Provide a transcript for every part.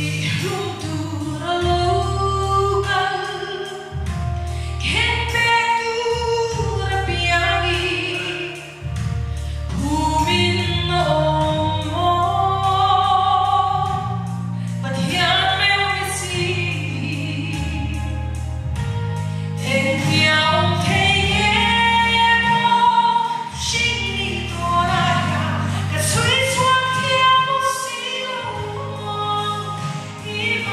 Tihlum tur a lo kal, khenbeh tur a piang i Phumin a awm maw? Pathian meuh ni si. Engtia awm thei nge maw? Hringni tawnah hian ka chhui chhuak thiam aw si lo maw?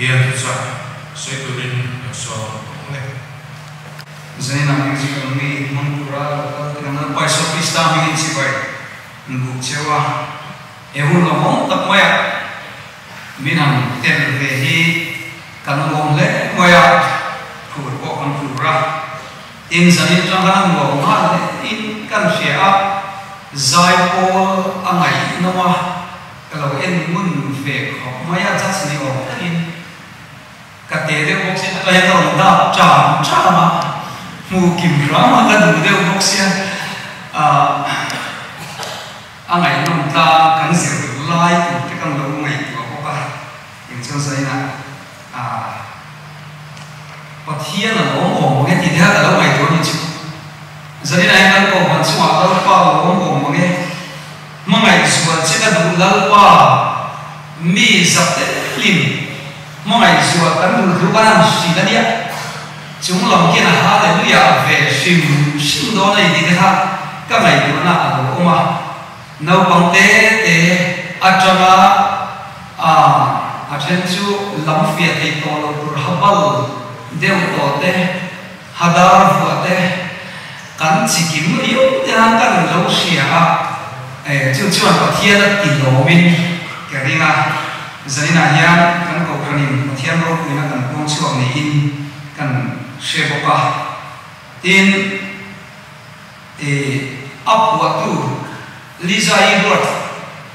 Pathian thuchah sawi turin kan sawm ang e. Zainah music ang mi hmang tura lo kal te kan Lalpa Isua Krista hmingin chibai an buk cheu a, he hun lawmawm tak maia min han tel ve hi kan lawm hle mai a, phur pawh kan phur a, tin zanin tang khan a nuam nghal hle in kan hria a, zai pawl a ngaihnawm a, ka lo en ngun ve khawp mai a, judge ni awm takin. Ka te deuh bawk sia, ka hian ka rawn dap cham cham a, hmuh kim hram a ka duh deuh bawk sia, ahh a ngaihnawm tlang kan zir lai tur te kan lo ngaihtuah bawk a, eng chuan zainah ahh Pathian a lawm awm mange tih te kha ka lo ngaihtuah a ni chu, zaninah hian kan kohhran chungah Lalpa a lawm awm mange, hmangaih zual che ka duh Lalpa mi zak telin. Hmangaih zual kan duh thu kan han hrilh a nia, chung lam khian a Hallelujah ve hrim hrim dawn a ni tih te kha ka ngaihtuahna a lo awm a. Naupang te te atanga a a then chu lam fiah thei tawh lo tur habal deuh tawh te, hadar vuah te kan chikim riau te han kan lo hria a, chu chuan Pathian a ti lawmin ka ring a. Zaninah hian kan kohhranin Pathian ropuina kan puang chhuak niin kan hre bawk a. Tin, a phuahtu Liza Edward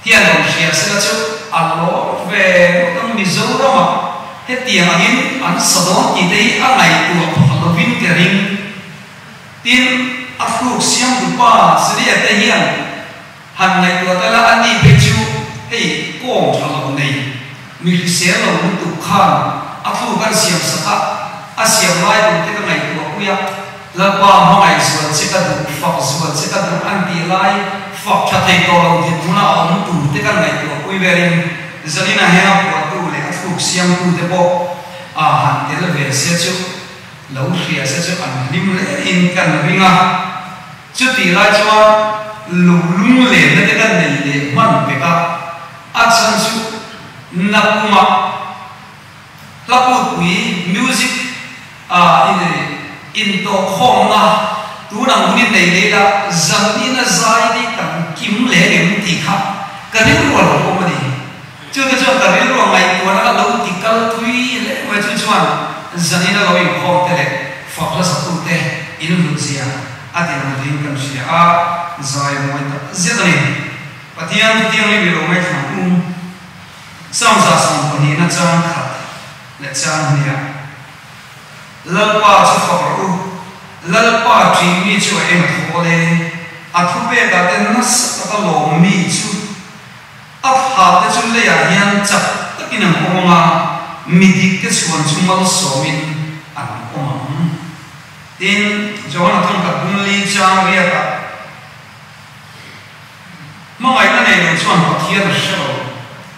hian rawn hria sela chu a lawm ve ngawt ang. Mizoramah hetiang angin an sa dawn tih te hi a ngaihtuah phah lovin ka ring. Tin, a thluk siamtu pa Celia te hian Han ngaihtuah ta la, ani phei chu hei kawng tha lo nei, mi hrisel lo lutuk khan a thluk an siam sak a, a siam lai tur te ka ngaihtuah pui a, Lalpa hmangaih zual che ka duh, fak zual che ka duh an tih lai fak tha thei tawh lo dinhmuna a awm tur te kan ngaihtuah pui verin Zalina hian a phuahtu leh a thluk siamtu te pawh a han tel ve se chu lo hria se chu an hlim hle in kan ring a. Chutih lai chuan lung lunglenna te kan nei leh hman pek a, a chhan chu nakumah hlaputpui, music, ah intawhkhawmna tun ang hunin nei leh ila zanina zai te kan kim leh ngem tih kha ka rilru a lo awm a ni. Chu te chuan ka rilru a ngaihtuahna ka lo ti kal thui hle mai chu chuan zanina lo inkhawm te leh fak hla satute inhlutzia a ti lang ding kan hria a, zai a mawi tak zet a ni. Pathian thutianglim i lo ngaithla ang u. Psalm 122 na chang khat leh chang hniah, Lalpa chu fak rawh u, Lalpa ṭih mi chu a eng a thawl e, a thupekah te nasa taka lawm mi chu a thla te chu leiah hian chak takin an awm ang a, mi dik te chhuan chu malsawmin an awm ang. Tin, Johana thawngkhat bungli chang riakah hmangaihna nei lo chuan Pathian a hre lo,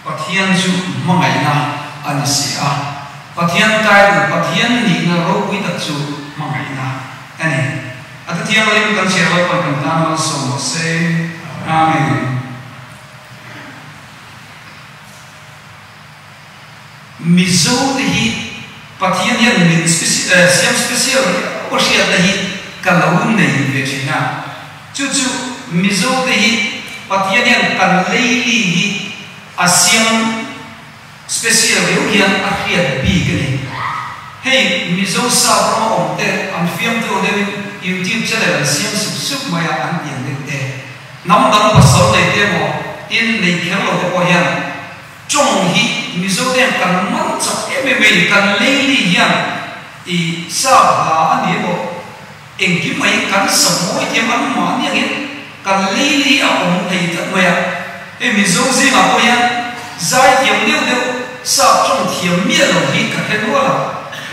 Pathian chu hmangaihna a ni si a. Pathian title, Pathian nihna ropui tak chu hmangaihna a ni. A thuthianghlim kan chhiar lo pawn kan tan malsawm rawh se. Amen. Mizo te hi Pathian hian min siam special riau a hriatna hi ka lo nei ve thin a. Chu chu Mizo te hi Pathian hian kan leili hi a siam special riau hian a hriat bik a ni. Hei Mizo sap rama awm te an fiamtu deuhin YouTube channel an siam sup sup mai a an tiang deuh te. Hnam dang pasal nei te emaw tin nei kher lo te pawh hian Chawng hi Mizo te hian kan man chak em em mai, kan leili hian i sap hla a ni emaw engkim mai kan sa mawi thiam an mahni angin kan leili hi a awm thei tlat mai a. Hei Mizo zingah pawh hian zai thiam deuh deuh sap chawng thiam miah lo hi ka hre nual a,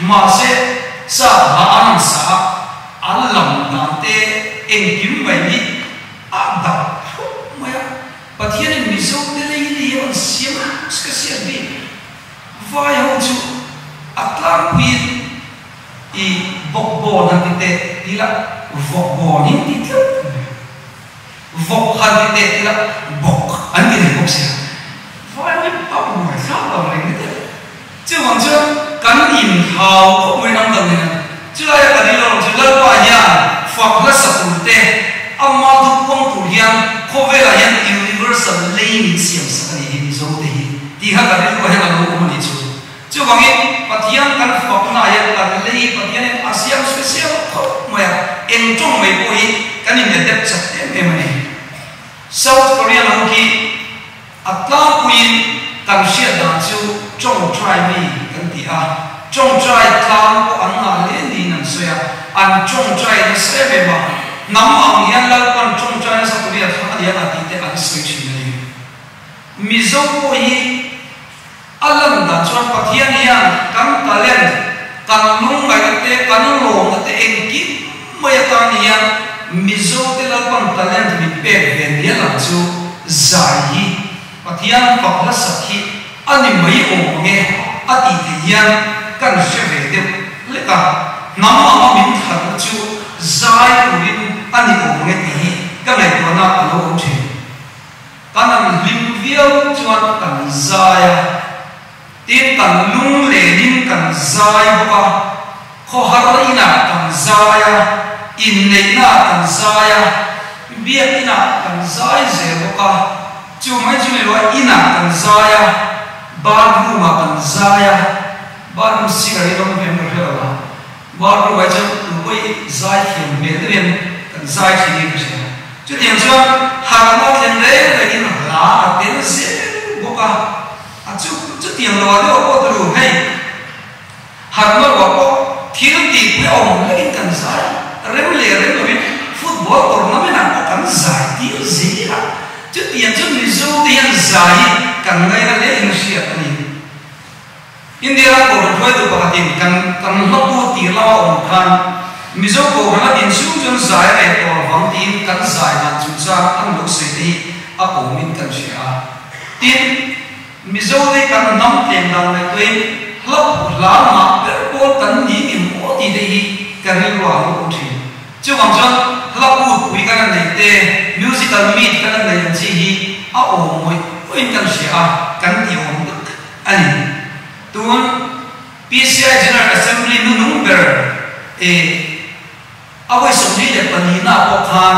mahse sap hla an han sa a, an lam dan te engkim mai hi a dang thlup mai a. Pathianin Mizo te lei lei a rawn siam special bik vai ho chu a tlangpuiin i bawkbawn han ti teh ti la vawkbawn hi an ti tlat mai a, vawk han ti teh ti la bawk an ti reng bawk sia, vai ho hi a buai thlak lo reng ni deuh. Chuvang Chuvang chuan kan inthau khawp mai ram dang nen. Chulaia kan rilru chu Lalpa hian fak hmasa tur te, ama thu puang tur hian khawvelah hian universal lei min siam sak a nih hi Mizo te hi tih kha kan rilruah hian a lo awm a nih chu. Chuvangin Pathian kan fakna hian kan lei Pathianin a siam special khawp mai a, eng tawng mai pawh hi kan in adapt chak em em a ni. South Korea lam khi a tlangpuiin kan hriat dan chu tawngtai mi kan ti a, tawngtai tlang pawh an ngah hle niin an sawi a, an tawngtai nasa em em a, hnam ang hian Lalpan tawngtai nasa Korea thlang a ni ang a tih te an sawi thin a ni. Mizo pawh hi A lan dan chuan Pathian hian kan talent, kan lungngaihna te, kan lawmna te engkim mai atan hian Mizote Lalpan talent min pek ve nia lang chu zai hi Pathian fak hlasak hi a ni mai awm ang e a tih theih hian kan hre ve deuh lek a, hnam anga min thlanna chu zai turin a ni awm ang e tih hi ka ngaihtuahna a lo awm thin. Kan an hlim viau chuan kan zai a, tin kan lung lenin kan zai bawk a, khawhar inah kan zai a, inneihnaah kan zai a, biak inah kan zai zel bawk a, chu mai chu ni lo a, inah kan zai a, bathroom ah kan zai a, bathroom singer hi rawng ve em ka hre lo a, bathroom ah hi chuan tu pawh hi zai thiam hmel deuh hian kan zai thin hi ka hria. Chutiang chuan harhna thlen reng rengin hla a tel zel bawk a, a chu chutiang lo ah deuh pawh turu hei harhna ruah pawh thil tihpui a awm lekin kan zai rem leh rem lovin football tournament ah pawh kan zai tir zel a, chutiang chuan Mizo te hian zai hi kan ngaina hle in hriat a ni. India ram Kohhran hruaitu pakhatin kan kan hlapu tir lama awm khan Mizo Kohhran a din chhung chuan zai a reh tawh lovang tiin kan zai dan chungchang an lo sawi te hi a awmin kan hria a. Tin, Mizo te kan hnam tlem dan ngaihtuahin hlaphu hla ngah ber pawl kan ni ngem aw tih te hi ka rilruah a lo awm thin. Chuvang chuan hlaput pui kan han neih te, musical meet kan han neih ang chi hi a awm ngawih ngawih in kan hria a, kan ti awm tak a ni. Tun PCI General Assembly nunung ber e a vawi 24 na pawh khan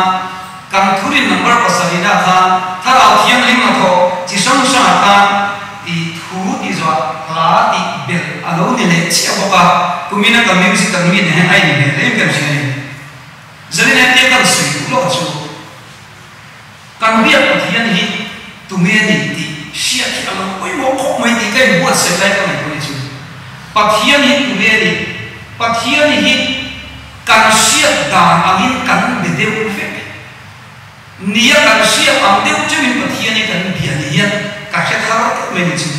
kan thurin number pasarihna khan Thlarau Thianghlim hnathawh chi hrang hrangah khan i thu tih zawh hla tih belh a lo ni leh chiah bawk a, kumina ka musical mi nen hian a inhmel em kan hria a ni. Zanin entir kan sawi duh loh chu. Kan biak Pathian hi tunge ni tih hriat hi a lo pawimawh khawp mai tih ka inbuatsaih lai ka ngaihtuah ni chu. Pathian hi tunge ni? Pathian hi kan hriat dan angin kan be deuh vek. Nia kan hriat ang deuh cheuhin Pathian hi kan bia ni hian ka hre thar deuh mai ni chu.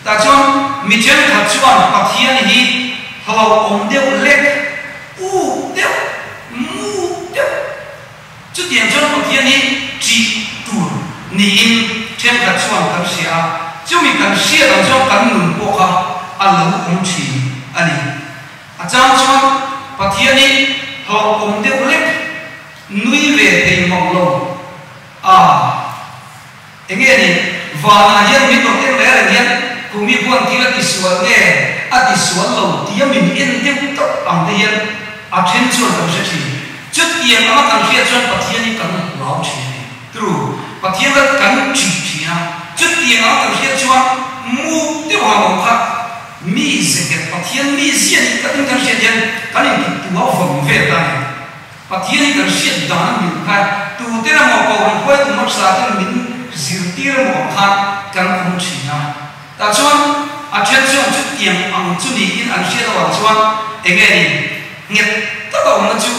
Tah chuan mi thenkhat chuan Pathian hi hlauhawm deuh lek, uk deuh, muk deuh, Chutiang chuan Pathian hi ṭih tur niin ṭhenkhat chuan kan hria a, chumi kan hriat ang chuan kan nun pawh kha a lo awm ṭhin a ni. A chang chuan Pathian hi hlauhawm deuh lek, nui ve thei mang lo a. Enge ni, vanah hian min rawn en reng reng hian Kumi huan thil a tisual nge a tisual lo tia min en deuh tawp ang te hian a then chuan kan hre thin. Chutiang anga kan hriat chuan Pathian hi kan hlau thin a ni. Tru, Pathian kha kan ṭih thin a, chutiang anga kan hriat chuan muk deuh ang awm kha mi ze nghet Pathian mi zia nih takin kan hriat hian kan inti tu a vawng vel ta a ni. Pathian hi kan hriat dan a mil kha tute emaw Kohhran hruaitu hmasa ten min zirtir emaw ang khan kan awm thin a. Tah chuan a then chuan chutiang ang chu niin an hriat avang chuan enge ni nghet taka awmna chu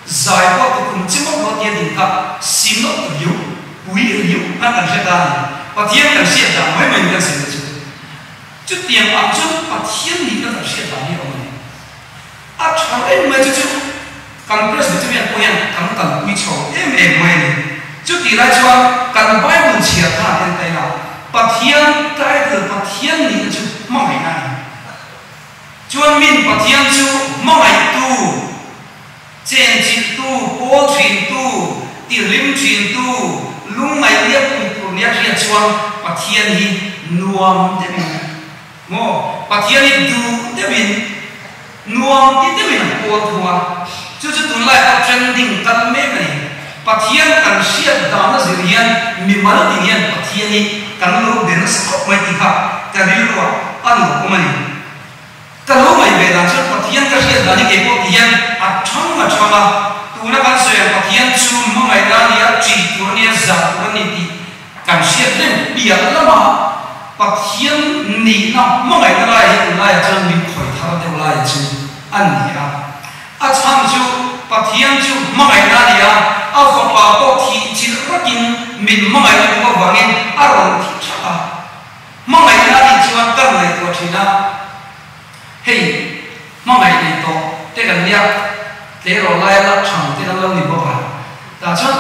zai pawh tukum chi mawlh mawlh tia ding kha sinawt riau pui riau khan kan hre ta a ni. Pathian kan hriat dan mai mai in kan sawi na chu chutiang ang chuan Pathian nihna kan hriat dan hi a awm a ni. A tha reng mai chu chu kan Presbyterian pawh hian kan kalpui chho em em mai a ni. Chutih lai chuan kan Bible chhiar khan en ta ila, Pathian title Pathian nihna chu hmangaihna a ni. Chuan min Pathian chu hmangaihtu, chenchilhtu, pawl thintu, tihlim thintu, lungngaih liak pui tur nia hriat chuan Pathian hi nuam deuhin. Maw? Pathian hi duh deuhin, nuam ti deuhin an pawl thung a, chu chu tunlai pawh trending kal mek a ni. Pathian kan hriat dan a zir hian mimal tin hian Pathian hi kan lo be nasa khawp mai tih kha ka rilruah a lo awm a ni. Ka lo ngaih ve dan chuan Pathian ka hriat dan hi kei pawh ti hian a thang a thang a, tuna kan sawi ang Pathian chu hmangaihna a ni a, ṭih tur a ni a, zah tur a ni tih kan hriat reng piah lama Pathian nihna hmangaihna lai hi tunlaiah chuan min khawih thar deuh lai chu a ni a. A chhan chu Pathian chu hmangaihna a ni a, a fapa pawh thih chilh rakin min hmangaihna duh avangin a rawn thi thak a. Hmangaihna a nih chuan ka ngaihtuah thin a, hei hmangaih nei tawh te kan nia, tleirawl laia la thang te kan lo ni bawk a, tah chuan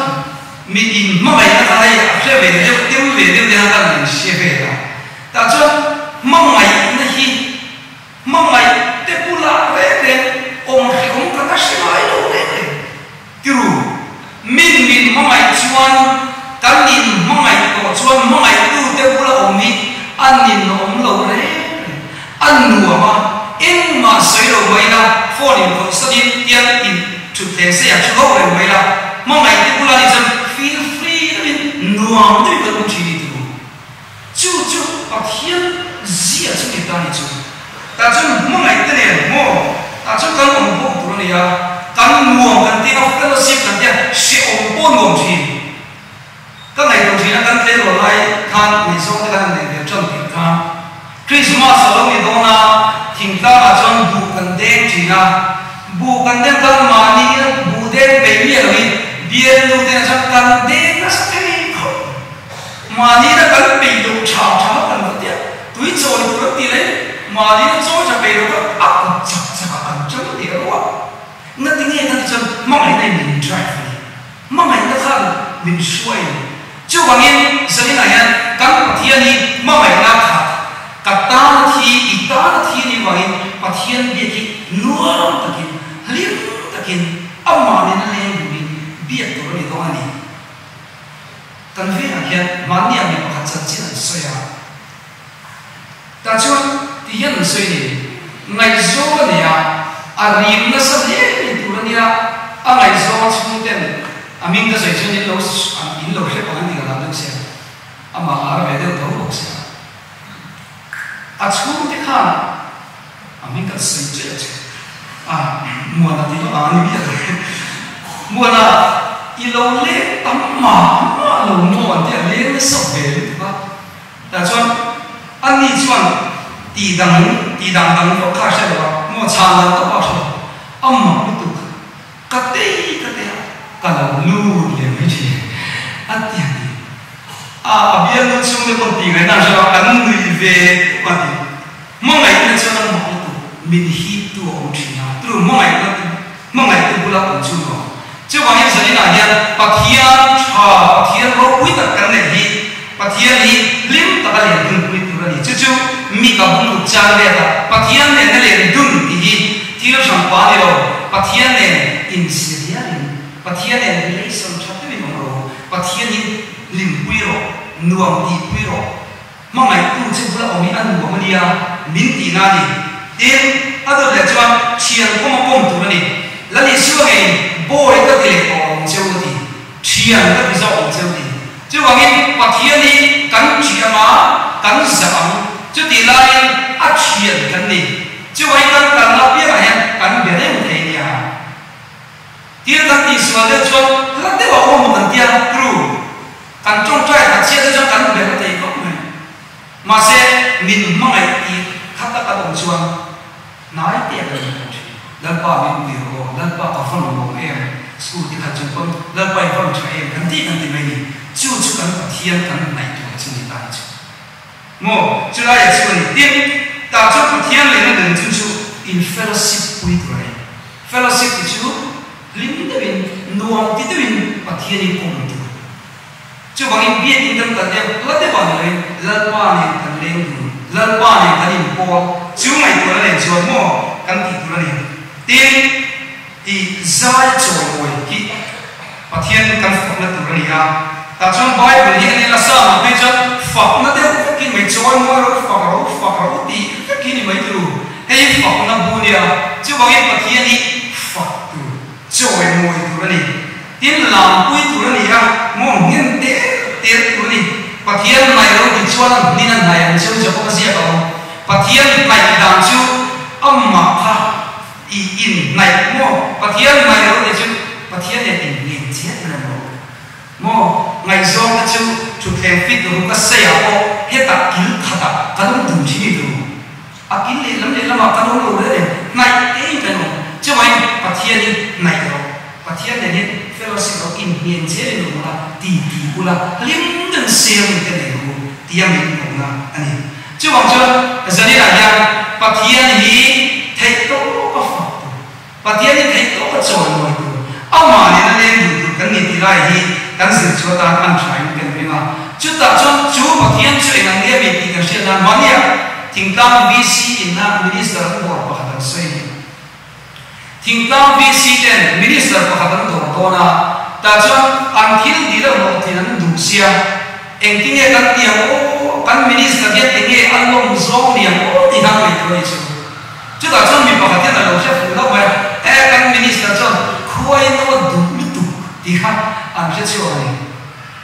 mi in hmangaihna kha hei a hre ve deuh deuh ve deuh te khan kan inhre vel a, tah chuan hmangaihna hi hmangaih te bulah reng reng awm hrehawm ka la hre ngai lo reng reng. Tiru, min min hmangaih chuan kan in hmangaih tawh chuan hmangaihtute bula awm hi an ninawm lo reng reng. A nuam a, engmah sawi lo mai la, phone in khawih sawn in tiang in thut thleng sei ah thu ho reng mai la, hmangaihte bula nih chuan feel free deuhin nuam deuhin kan awm thin i tiru. Chu chu Pathian zia chu ni ta ni chu. Tah chuan hmangaihte nen maw? Tah chuan kan awm bawk tur a ni a, kan nuam kan tia, fellowship kan tia, hrehawm pawh nuam thin. Ka ngaihtuah thin a, kan tleirawl lai khan ngaihzawng te khan an neih ve tan tih khan Christmas a lo ni dawn a, thingtlangah chuan buh kan deng thin a, buh kan deng khan mahni buh deng peih miah loin bialnu te chuan kan deng nasa thei khawp. Mahni na kan peih loh tha tha kan va tia, tui chawi tur an ti leh mahni na chawi tha peih loh kha a kut chak chak ah kan chang leh ruah. Ngati nge ka ti chuan hmangaihna in min drive a ni, hmangaihna khan min hruai a ni. Chuvangin zaninah hian kan Pathian hi hmangaihna khat, ka tana thi, i tana thi a nih vangin Pathian biak hi nuam takin, hlim takin, amah nena leng duhin biak tur a ni dawn a ni. Kan vengah hian mahnia mi pakhat chanchin an sawi a, tah chuan ti hian an sawi ni, Ngaihzawng a nei a, a rim nasa hle ni tur a nia, a ngaihzawng a chhung ten a hming ka sawi chuan in lo in lo hre pang an ti ka lam deuh sia, amah lar ve deuh tho bawk sia. A chhung te khan a hming kan sawi chiah che a, Muana tih loh ang a ni miah lo e. Muana, i lo leng tam mah mah lo maw an ti a, leng nasa ve lutuk a. Tah chuan ani chuan tih dang tih dang dang vak kha a hre lo a, maw chhan dan tawp a hre lo, a mak lutuk. Ka tei ka tei a, ka lo lut leh mai thin a ti a ni. A a bialnu chhung te pawn tih ngaihna an hre lo a, kan nui ve tawp a ti. Hmangaihna chuan a mak lutuk, min hip tu a awm thin a, turu hmangaihna te hmangaihtu bula awm chu nuam. Chuvangin zaninah hian Pathian tha, Pathian ropui tak kan neih hi Pathian hi hlim taka len dun pui tur a ni. Chu chu mi ka bung ruk chang let a, Pathian nena len dun tih hi thil hran pa ni lo, Pathian nen inchhir hialin, Pathian nen relation tha deuhin awm rawh u, Pathian hi hlim pui rawh, nuam tih pui rawh, hmangaihtu che bula awm hi a nuam a nia min tihna a ni. Tin, a dawt leh chuan thian kawm a pawm tur a ni. Lal Isua ngeiin bawi ka ti leh tawh awm cheu a ti. Thian ka ti zawk ang cheu ti. Chuvangin Pathian hi kan thiam a, kan zah ang. Chutih laiin a thian kan ni. Chuvangin kan kalna apiangah hian kan be reng thei nia. Thil kan tihsual deuh chuan hla deuh a awm kan tia, true. Kan tawngtai khat chiah te chuan kan be hla thei khawp mai. Mahse min hmangaih tih khat a kan awm chuan hnai te a kan inhmu thin. Lalpa min pui rawh aw, Lalpa ka vawn lawm em, school te khat chung pawn Lalpa i vawn tha em kan tih kan ti mai ni. Chu chu kan Pathian kan hnaih tur chu ni ta ni chu. Maw? Chu laiah chu a ni. Tin, tah chuan Pathian lehna nun chu chu in fellowship pui tur a ni. Fellowship ti chu hlim deuhin, nuam ti deuhin Pathian in awm tur. Chuvangin biakin kan kal deuh la deuh ang loin Lalpa nen kan leng dun, Lalpa nen kan inpawl, chu ngaihtuahna nen chuan maw kan tih tur a ni. Tin, i zai chawimawi hi Pathian kan fakna tur a ni a, tah chuan Bible hi a ni la, Psalm ah phei chuan fakna deuh vekin mai chawimawi ro, fak ro, fak ro tih. vek hi ni mai turu. Hei fakna bu nia, chuvangin Pathian hi fak tur, chawimawi tur a ni. Tin, lampui tur a ni a, mawng nghen ter ter tur a ni. Pathian hnaih lo ti chuan a hnin a hnaih ang chu Jakob a ziak a awm. Pathian hnaih dan chu amah kha i inhnaih maw? Pathian hnaih lo ti chu Pathian nen innghen chiat reng lo maw? Ngaihzawng te chu thutthleng fit ruk a seiah pawh hetah kil khatah kan awm dun thin i tur. A kil lehlam lehlamah kan awm lo reng reng, hnaih tein kan awm. Chuvangin Pathian hi hnaih rawh. Pathian nen hian fellowship lo inhnen zelin awm ula, ti ti ula, hlim deuhin sharing te nei rawh u tia min awmna a ni. Chuvang chuan zaninah hian Pathian hi theih tawk a fak tur, Pathian hi theih tawk a chawimawi tur, amah nena leng duh tur kan ni ti lai hi kan zir chu atan an thain kan ring a. Chutah chuan chu Pathian chu eng ang nge mi tih kan hriat nan mahnia Thingtlang VC inna Minister an dawr pakhat an sawi a ni. Thingtlang VC ten Minister pakhat an dawr dawn a, tah chuan an thil dil a hlawhtlin an duh sia, engtinge kan ti ang aw, kan Minister hian enge a lawm zawng ni ang aw tih kha ngaihtuah a ni chu. Chutah chuan mi pakhat hian a lo hre fuh hlauh mai a, E, kan Minister chuan khuai no a duh lutuk tih kha an hre chhuak a ni.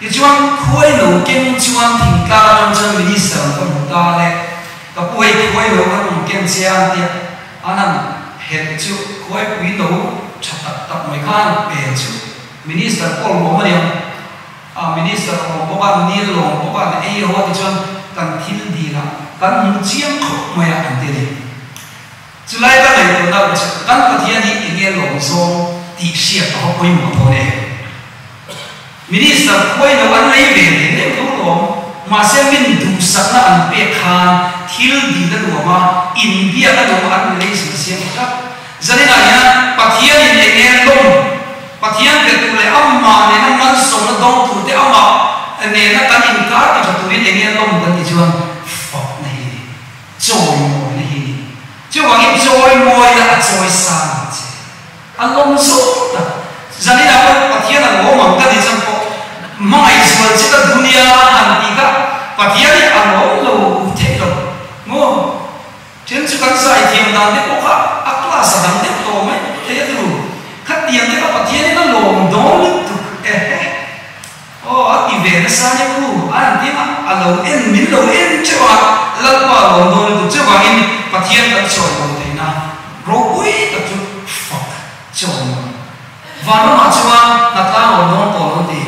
Tichuan, khuai no ken chuan thingtlang atang chuan Minister an va hmu ta le, ka pu hei khuai no kan rawn ken che a an ti a, an han helh chu khuaipui no tha tak tak mai kha an pe chu Minister pawh lawm a niang. A minister awm bawk a, nil lawm bawk a, an ei ho a tichuan kan thil dil a, kan hmu chiang khawp mai a an ti a ni. Chulai ka ngaihtuahna erawh chu kan Pathian hi enge lawm zawng tih hriat a va pawimawh tawh e. Minister khuai lo an lei ve leh leh tho lawm, mahse min duhsakna an pek khan thil dil a nuam a, inbiak a nuam a, an relation a siam tlat. Zaninah hian Pathianin enge lawm, Pathian pe tur leh amah nena malsawmna dawng turte amah nena kan inkar ti tha turin enge lawm kan tih chuan fakna hi a ni, chawimawina hi a ni. Chuvangin chawimawina a chawi sang ang che. A lawm zawng tak. Zaninah pawh Pathian a lawm ang ka tih chuan pawh hmangaihzual che ka dunia han tih kha Pathian hi a lawm lo theih lo maw? Then chu kan zai thiam dan te pawh kha a class a dang deuh tawh mai thei a turu. Khatiang te kha Pathianin a lawm dawn lutuk ehe. Aw a ti ve nasa nia u a han ti a, a lo en min lo en teuh a, Lalpa a lawm dawn lutuk cheu vangin Pathian kan chawi lo theihna ropui tak chu fak chawi lo. Vanramah chuan hnatlang awm dawn tawh lo ti,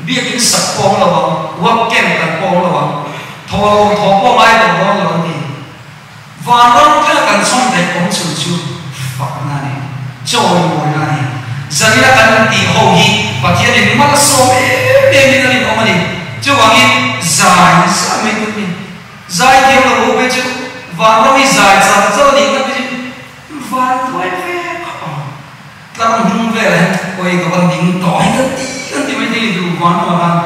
biakin sak pawh awm lo ang, work camp kan pawh awm lo ang, thaw lo thaw pawh ngai tawh dawn lo an ti. Vanram thlenga kan chhawm theih awm chhun chu fakna a ni, chawimawina a ni. Zanina kan tih ho hi Pathianin malsawm em emin a rinawm a ni. Chuvangin zai zai mai tur a ni. Zai thiam lo ho phei chu vanram hi zai char char a nih tak hi chu van tuai ve khawp ang. Tlar hnung velah hian awi ka va ning tawh hi kan ti kan ti mai thei ni duh vanram ah khan.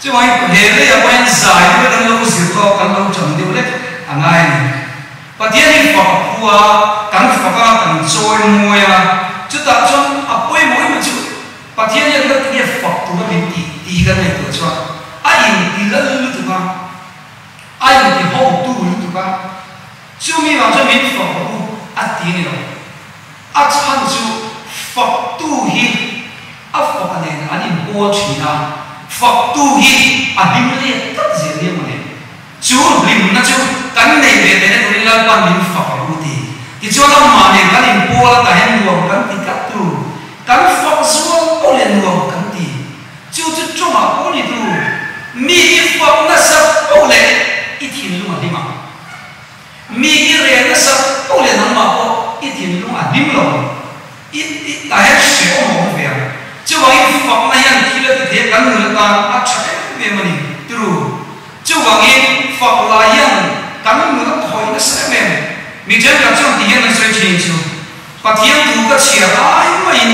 Chuvangin he leiah pawh hian zai deuh kan lo zir tawk, kan lo cham deuh lek a ngai a ni. Pathian hi fak a phu a, kan fak a, kan chawi mawi a, chutah chuan a pawimawh em chu Pathian hian kan tinge fak tura min tih tih hi kan ngaihtuah chuan a inti lal lutuk a, a inti hotu lutuk a, chumi vang chuan min fak rawh u a ti a ni lo. A chhan chu faktu hi a faka nen an inpawl thin a, faktu hi a hlim let tlat zel nia mawle. Chu hlimna chu kan nei ve theihna turin Lalpan min fak rawh u ti. Tichuan amah nen kan inpawl a tah hian nuam kan ti tlat tur, kan fak zual pawh leh nuam kan ti. Chu chu tawngah pawh ni tu, mi i fak nasa poh leh i thinlung a hlim ang. Mi i rel nasa poh leh nangmah pawh i thinlung a hlim lo ang. I i tah hian hrehawm a awm ve ang. Chuvangin fakna hian thil a ti thei a, kan nun atan a tha em em a ni. Turu. Chuvangin fak lai hian kan nun a khawih nasa em em. Mi thenkhat chuan ti hian an sawi thin chu, Pathian thu ka chhiar ai maiin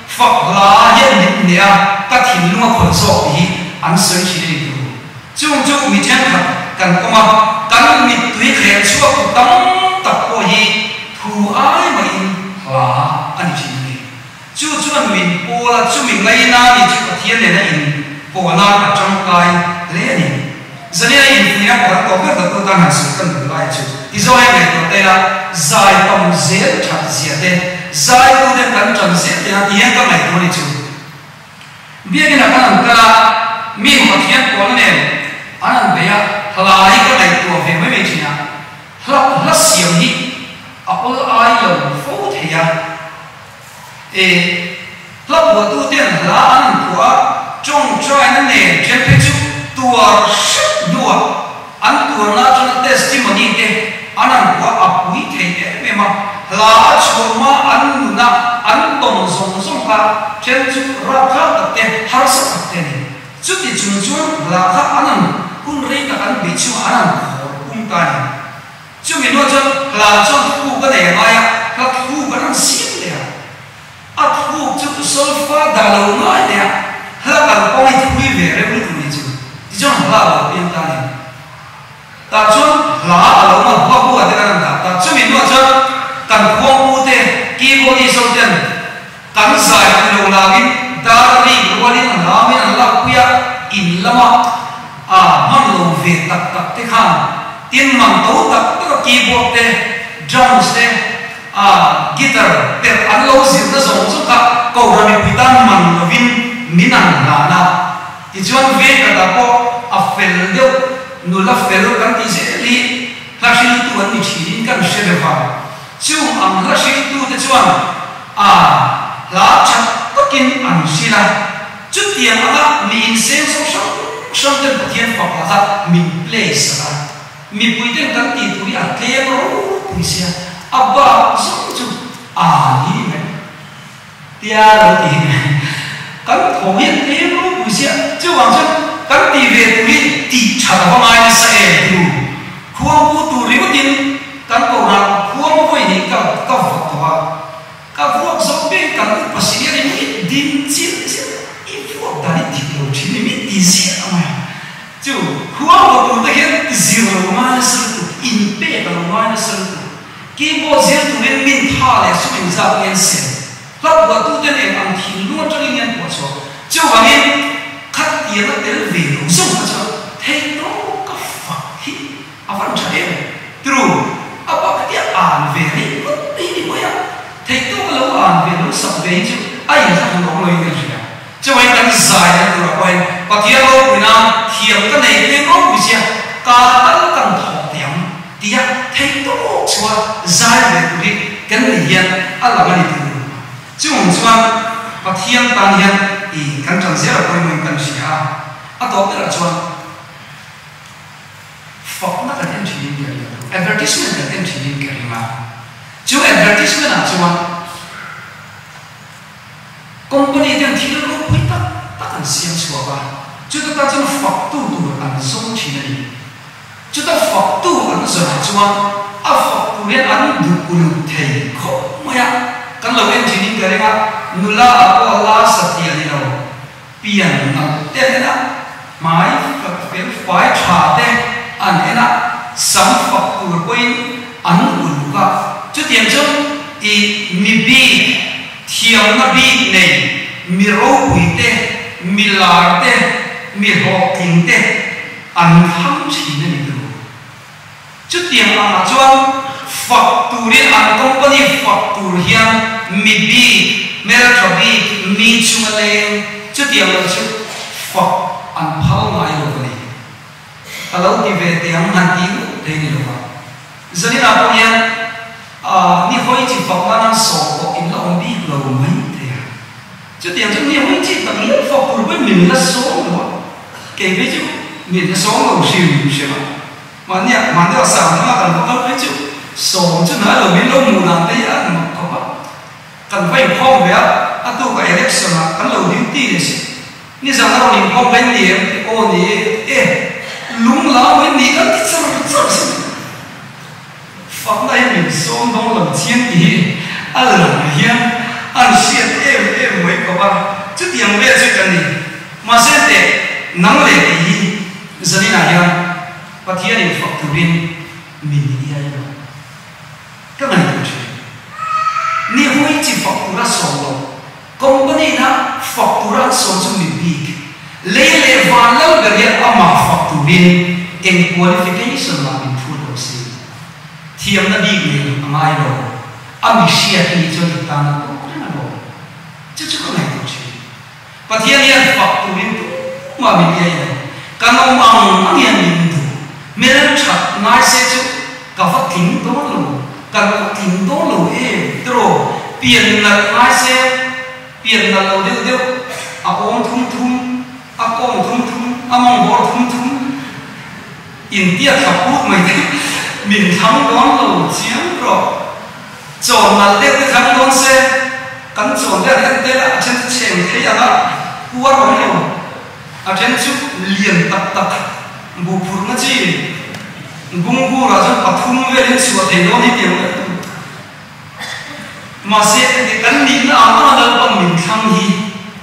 fak hla hian min hneh a, ka thinlung a khawih zawk tih hi an sawi thin a ni. Turu. Chung chu mi thenkhat kan awm a, kan mittui thleng chhuak tu tam tak pawh hi thu ai maiin hla a ni thin a ni. Chu chuan min pawl a, chumi ngaina ni chu Pathian nena in pawhna a tangkai hle a ni. Zania infuihna pakhat tawh ber tak tu tan han sawi kan duh lai chu. Ti zawng hian ngaihtuah ta ila, zai tam zel that zia te, zai tu ten kan tan zel te a ti hian ka ngaihtuah a ni chu. Biakinn ah kan an kal a, mi Pathian pawlna nen an an bei a, hla hi ka ngaihtuah ve mai mai thin a, hla hla siam hi a awl ai lo fo thei a. E, hla phuahtu ten hla an an phuah a, tawngtaina nen then phei chu tuar hrep hnuah an tuarna atanga testimony te an an phuah a pui thei em em a, hla a chhuah hma an nuna an tawng zawng zawng kha then chu rapthlak tak te, harsa tak te a ni. Chuti chung chuan hla kha an an hun rei tak an beih chungah an an khawr pum ta a ni. Chumi hnuah chuan hla chuan thuk a nei a ngai a, hla thuk an rawn siam leh a. A thuk chu solfa dah lo ngai leh a, hla kal pawh hi thui ve reuh lutuk ni chu. Tichuan hla a lo piang ta a ni. Tah chuan hla a lo man hua hua te kan rawn dah ta. Chumi hnuah chuan kan khuangpu te, keyboardist ho ten kan zai an lo langin dar rik rualin an lamin an lakpui a, in lama a hman lo ve tak tak te khan tin man to tak tak a keyboard te, drums te, a guitar perh an lo zirna zawng zawng kha Kohhran mipui tan man lovin min an hlan a. Tichuan vengkhatah pawh a fel deuh nula fel kan tih zel hi hla hriltu an ni thinin kan hre deuh a. Chung ang hla hriltute chuan a hla tha takin an hrilh a, chutiang anga mi insengso hrang hrang ten Pathian fak laka min play sak a, mipui ten kan tih tur hi a tlem ropui sia, a bak zawng chu a ni mai tia lo ti kan thaw hi a tlem ropui sia, chuvang chuan kan tih ve tur hi tih that a va ngai nasa em tu khuangpu tur ringawtin Kan kohhran khuang vawi nih ka ka vuak tawh a, ka vuak zawk peng kan upa si a ni mi din chiah chiah i vuak dan i dik lo thin ni mi ti ziah ang a, chu khuang vaw tur te hian zir lo ngai nasa lutuk, in pek a lo ngai nasa lutuk, keyboard zir turin min tha leh sum inzat nge an sem, hla phuahtu ten eng ang thinlung atangin nge an phuah chhuah, chuvangin khatiang a tel ve lo zawng kha chuan theihtawk ka fak hi. A van tha em? True, a pakhat hi a an ve rih ngawt mai ni pawh a, theihtawk a lo an ve lo sak ve hi chu a inthla hlawm lo in kan hria. Chuvangin kan zai dan turah pawhin Pathian ropui nan thiam ka nei tlem ropui sia ka tal kan thawk teh ang tia theihtawk chhuah zai ve tur hi kan ni hian a lang a ni tur. Chung chuan Pathian tan hian i kan tan zel a pawimawhin kan hria a, a tawp berah chuan. Fakna kan en thinin ka ring a, advertisement kan en thinin ka ring a, chu advertisement ah chuan company ten thil ropui tak tak an siam chhuak a, chuta tan chuan faktu tur an zawng thin a ni. Chuta faktu an zawn ah chuan a fak tur hian an duh uluk thei khawp mai a, kan lo en thinin ka ring a, nula ah pawh a la satliah ni lo. Pian nalh te an en a, hmai fak fel fai tha te an en a, sam fak tur pawhin an uluk a. Chutiang chuan i mi bik, thiamna bik nei, mi ropui te, mi lar te, mi hlawhtling te an thlang thin a ni tur. Chutiang angah chuan fak turin an company fak tur hian mi bik, hmeltha bik, mi chunga leng chutiang lo chu fak an phal ngai lo a ni. Ka lo ti ve teh ang han ti ngawt thei ni lo va. Zaninah pawh hian ni hawi chi fak nan an sawm tawh in la awm bik lo mai thei a. Chutiang chu ni hawi chi tak hian fak tur pawhin min la sawm lo a, kei phei chu min la sawm lo hrim hrim a. Mahnia mahnia sang hmanga kan va kal phei chu sawm chu hnai lo min lo hmuh dan te hi a mak khawp a, kan va inkhawm ve a, a tuk a election ah kan lo duty leh si, nizan a rawn inkhawm ka in ni em ti aw ni e e lung la maw in nih kan ti char char si fakna hi min sawm dawn lo chiang tih hi a lang hian an hriat em em mai khawp a, chutiang vel chu ka ni mahse teh nang leh tih hi Zaninah hian Pathianin fak turin min iai lo. Ka ngaihtuah thin. Ni hui chi fak tura sawm lo, company na fak tura an sawm chu mi bik. Lei leh van lal ber hian amah fak turin eng qualification mah min phut lo si. Thiamna bik nei a ngai lo. A mi hriat i nih chuan i tan a tawk reng alawm. Chu chu ka ngaihtuah thin. Pathian hian fak turin tumah min iai lo. Kan awm ang ang hian min duh. Hmelthat ngai se chu ka va tling dawn lo, kan va tling dawn lo em tiraw? Pian nalh ngai se pian nalh lo deuh deuh, a awm thum thum, a kawng thum thum, a mawng bawr thum thum, intia thla put mai te min thlang dawn lo chiang rawh. Chawn nalh deuh te thlang dawn se kan chawn te an en tel a, a then chu cheng thei ang a, puar awm lo, a then chu lian tak tak buh phurhna chi bungbur ah chuan pathum velin chhuah thei dawn hi tih ang deuh tur. Mahse kan nihna ang anga Lalpan min thlang hi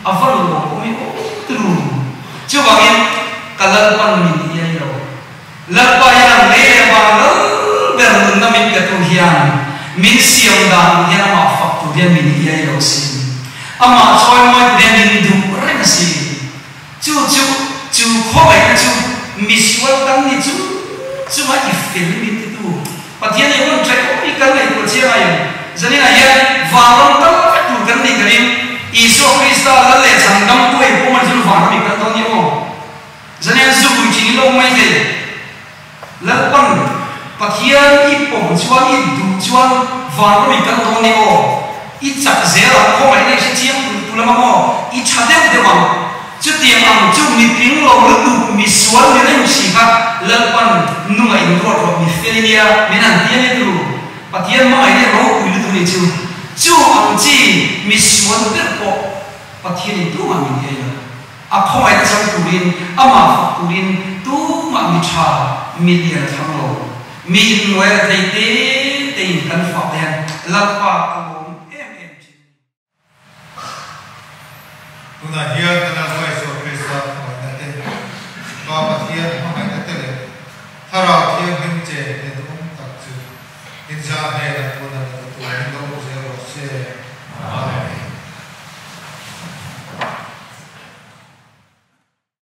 a va lawm awm i aw turu. Chuvangin ka Lalpan min iai lo. Lalpa hian lei leh vang lal ber nunna min pe tu hian min siam dan hian amah fak tur hian min iai lo sin. Amah chawi mawi tur hian min duh reng a si. Chu chu chu khawngaihna chu misual kan ni chung chunga i fel min ti tu Pathian i hun ṭhaih awm hi kan ngaihtuah chiang a em? Zaninah hian vanram kal vek tur kan nih ka ring. Isua Krista lal leh chhandam tu ei pawh man chu vanram i kal dawn ni aw. Zanian zu vui thin i lo mai thei. Lalpan Pathian i pawm chuan i duh chuan vanram i kal dawn ni aw. I chak zel ang, khawngaihna i hre chiang tur tu lam ang aw. I tha deuh deuh ang. Chutiang ang chu miping lo lutuk mi sual ni reng si kha Lalpan nunga in ruat rawh mi fel i nia min han ti a ni turu. Pathian hmangaihna i ropui lutuk ni chu. Chu ang chi mi sual ber pawh Pathian in tumah min ei lo. A khawngaihna chang turin, amah fak turin tumah mi tha, mi lian a thlang lo. Mi innuai rethei te tein kan fak te hian Lalpa ka lawm em em thin a ni. Tunah hian kan Lalpa Isua Krista hmangaihna te, Pa Pathian hmangaihna te leh Thlarau Thianghlim che hne duhawm tak chu inzah hnenah tuna leh chatuanin lo awm zel rawh se.